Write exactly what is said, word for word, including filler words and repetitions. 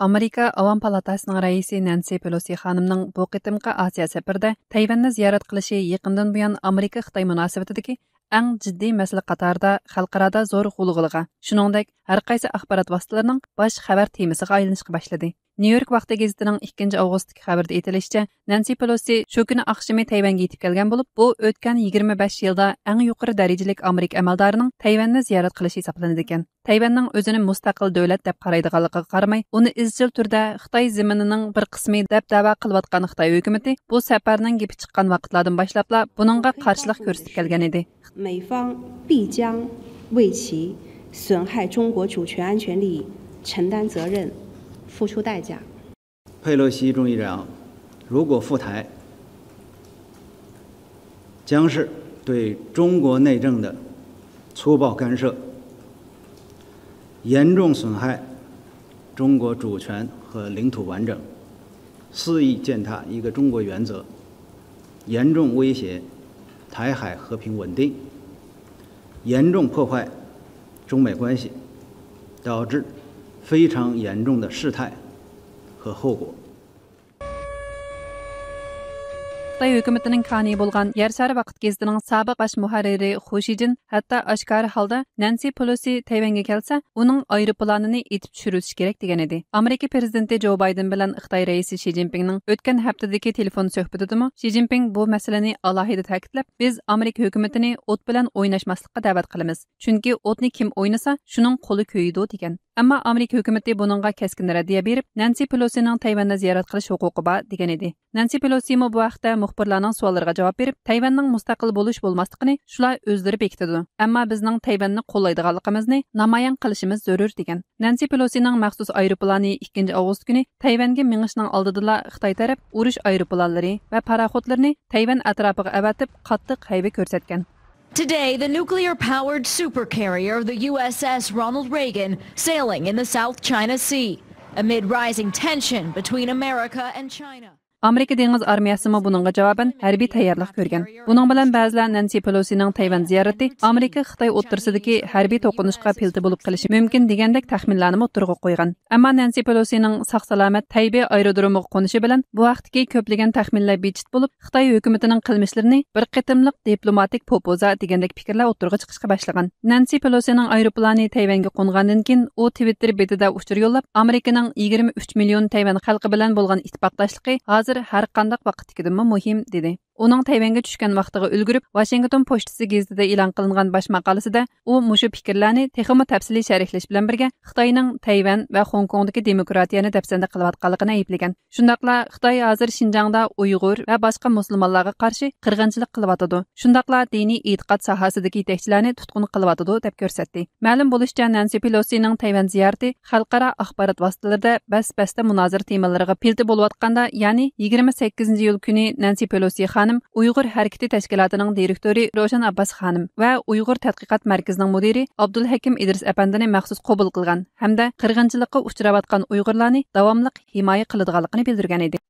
ئامېرىكا ئاۋام پالاتاسىنىڭ رەئىسى نەنسى پېلوسى خانىمنىڭ بۇ قېتىمقى ئاسىيا سەپىرىدە تەيۋەننى زىيارەت قىلىشى يېقىندىن بۇيان ئامېرىكا خىتاي مۇناسىۋىتىدىكى ئەڭ جىددىي مەسىلە قاتارىدا خەلقئارادا زور غۇلغۇلىغا، شۇنىڭدەك ھەر قايسى ئاخبارات ۋاسىتىلىرىنىڭ باش خەۋەر تېمىسىغا ئايلىنىشقا باشلىدى. نيۇ يورك ۋاقتى گېزىتىنىڭ ئىككىنچى ئاۋغۇستتىكى خەۋىرىدە ئېيتىلىشىچە، نەنسى پېلوسى شۇ كۈنى ئاخشىمى تەيۋەنگە يېتىپ كەلگەن بولۇپ، بۇ ئۆتكەن يىگىرمە بەش يىلدا ئەڭ يۇقىرى دەرىجىلىك ئامېرىكا ئەمەلدارىنىڭ تەيۋەننى زىيارەت قىلىشى ھېسابلىنىدىكەن. تەيۋەننىڭ ئۆزىنى مۇستەقىل دۆلەت دەپ قارايدىغانلىقىغا قارىماي، ئۇنى ئىزچىل تۈردە خىتاي زېمىنىنىڭ بىر قىسمى دەپ دەۋا قىلىۋاتقان خىتاي ھۆكۈمىتى بۇ سەپەرنىڭ گېپى چىققان ۋاقىتلاردىن باشلاپلا بۇنىڭغا قارشىلىق كۆرسىتىپ كەلگەن ئىدى. 美方必将为其损害中国主权安全利益承担责任，付出代价。佩洛西众议长如果赴台，将是对中国内政的粗暴干涉，严重损害中国主权和领土完整，肆意践踏一个中国原则，严重威胁台海和平稳定，严重破坏中美关系，导致非常严重的事态和后果。 خىتاي ھۆكۈمىتىنىڭ كانى بولغان يەر شارى ۋاقىت گېزىتىنىڭ سابىق باش مۇھەررىرى خۇ شىجىن ھەتتا ئاشكارا ھالدا نەنسى پېلوسى تەيۋەنگە كەلسە، ئۇنىڭ ئايروپىلانىنى ئېتىپ چۈشۈرۈۋېتىش كېرەك دېگەن ئىدى. ئامېرىكا پىرېزىدېنتى جو بايدېن بىلەن خىتاي رەئىسى شى جىنپىڭنىڭ ئۆتكەن ھەپتىدىكى تېلېفون سۆھبىتىدىمۇ شى جىنپىڭ بۇ مەسىلىنى ئالاھىدە تەكىتلەپ، بىز ئامېرىكا ھۆكۈمىتىنى ئوت بىلەن ئويناشماسلىققا دەۋەت قىلىمىز. چۈنكى ئوتنى كىم ئوينىسا، شۇنىڭ قولى كۆيىدۇ، دېگەن. ئەمما ئامېرىكا ھۆكۈمىتى بۇنىڭغا كەسكىن رەددىيە بېرىپ، نەنسى پېلوسىنىڭ تەيۋەننى زىيارەت قىلىش ھوقۇقى بار، دېگەن ئىدى. نەنسى پېلوسىمۇ بۇ ھەقتە مۇخبىرلارنىڭ سوئاللىرىغا جاۋاب بېرىپ، تەيۋەننىڭ مۇستەقىل بولۇش بولماسلىقىنى شۇلار ئۆزلىرى بېكىتىدۇ، ئەمما بىزنىڭ تەيۋەننى قوللايدىغانلىقىمىزنى نامايان قىلىشىمىز زۆرۈر، دېگەن. نەنسى پېلوسىنىڭ مەخسۇس ئايروپىلانى ئىككىنچى ئاۋغۇست كۈنى تەيۋەنگە مېڭىشنىڭ ئالدىدىلا خىتاي تەرەپ ئۇرۇش ئايروپىلانلىرى ۋە پاراخوتلىرىنى تەيۋەن ئەتراپىغا ئەۋەتىپ، قاتتىق ھەيۋە كۆرسەتكەن. Today, the nuclear powered supercarrier, the U S S Ronald Reagan, sailing in the South China Sea amid rising tension between America and China. ئامېرىكا دېڭىز ئارمىيەسىمۇ بۇنىڭغا جاۋابەن ھەربىي تەييارلىق كۆرگەن. بۇنىڭ بىلەن بەزىلەر نەنسى پېلوسىنىڭ تەيۋەن زىيارىتى ئامېرىكا خىتاي ئوتتۇرىسىدىكى ھەربىي توقۇنۇشقا پىلتە بولۇپ قېلىشى مۇمكىن دېگەندەك تەخمىنلەرنىمۇ ئوتتۇرىغا قويغان. ئەمما نەنسى پېلوسىنىڭ ساق-سالامەت تەيبېي ئايرودرومىغا قونۇشى بىلەن بۇ ھەقتىكى كۆپلىگەن تەخمىنلەر بىجىت بولۇپ، خىتاي ھۆكۈمىتىنىڭ قىلمىشلىرىنى بىر قېتىملىق دىپلوماتىك پوپوزا دېگەندەك پىكىرلەر ئوتتۇرىغا چىقىشقا باشلىغان. نەنسى پېلوسىنىڭ ئايروپىلانى تەيۋەنگە قونغاندىن كېيىن، ئۇ تىۋىتتېر بېتىدە ئۇچۇر يوللاپ، ئامېرىكىنىڭ يىگىرمە ئۈچ مىليون تەيۋەن خەلقى بىلەن بولغان ئىتتىپاقداشلىقى ھازىر ھەر قانداق ۋاقىتتىكىدىنمۇ مۇھىم، دېدى. ئۇنىڭ تەيۋەنگە چۈشكەن ۋاقتىغا ئۈلگۈرۈپ، ۋاشىنگتون پوچتىسى گېزىتىدە ئېلان قىلىنغان باش ماقالىسىدە ئۇ مۇشۇ پىكىرلەرنى تېخىمۇ تەپسىلىي شەرھلەش بىلەن بىرگە، خىتاينىڭ تەيۋەن ۋە خوڭكوڭدىكى دېموكراتىيەنى دەپسەندە قىلىۋاتقانلىقىنى ئەيىبلىگەن. شۇنداقلا خىتاي ھازىر شىنجاڭدا ئۇيغۇر ۋە باشقا مۇسۇلمانلارغا قارشى قىرغىنچىلىق قىلىۋاتىدۇ. شۇنداقلا دىنىي ئېتىقاد ساھەسىدىكى يېتەكچىلەرنى تۇتقۇن قىلىۋاتىدۇ، دەپ كۆرسەتتى. مەلۇم بولۇشىچە، نەنسى پېلوسىنىڭ تەيۋەن زىيارىتى خەلقئارا ئاخبارات ۋاسىتىلىرىدە بەس-بەستە مۇنازىرە تېمىلىرىغا پىلتە بولۇۋاتقاندا، يەنى يىگىرمە سەككىزىنچى ئىيۇل كۈنى نەنسى پېلوسى خانىم ئۇيغۇر ھەرىكىتى تەشكىلاتىنىڭ دىرېكتورى روشەن ئابباس خانىم ۋە ئۇيغۇر تەتقىقات مەركىزىنىڭ مۇدىرى ئابدۇلھەكىم ئىدرىس ئەپەندىنى مەخسۇس قوبۇل قىلغان ھەمدە قىرغىنچىلىققا ئۇچراۋاتقان ئۇيغۇرلارنى داۋاملىق ھىمايە قىلىدىغانلىقىنى بىلدۈرگەن ئىدى.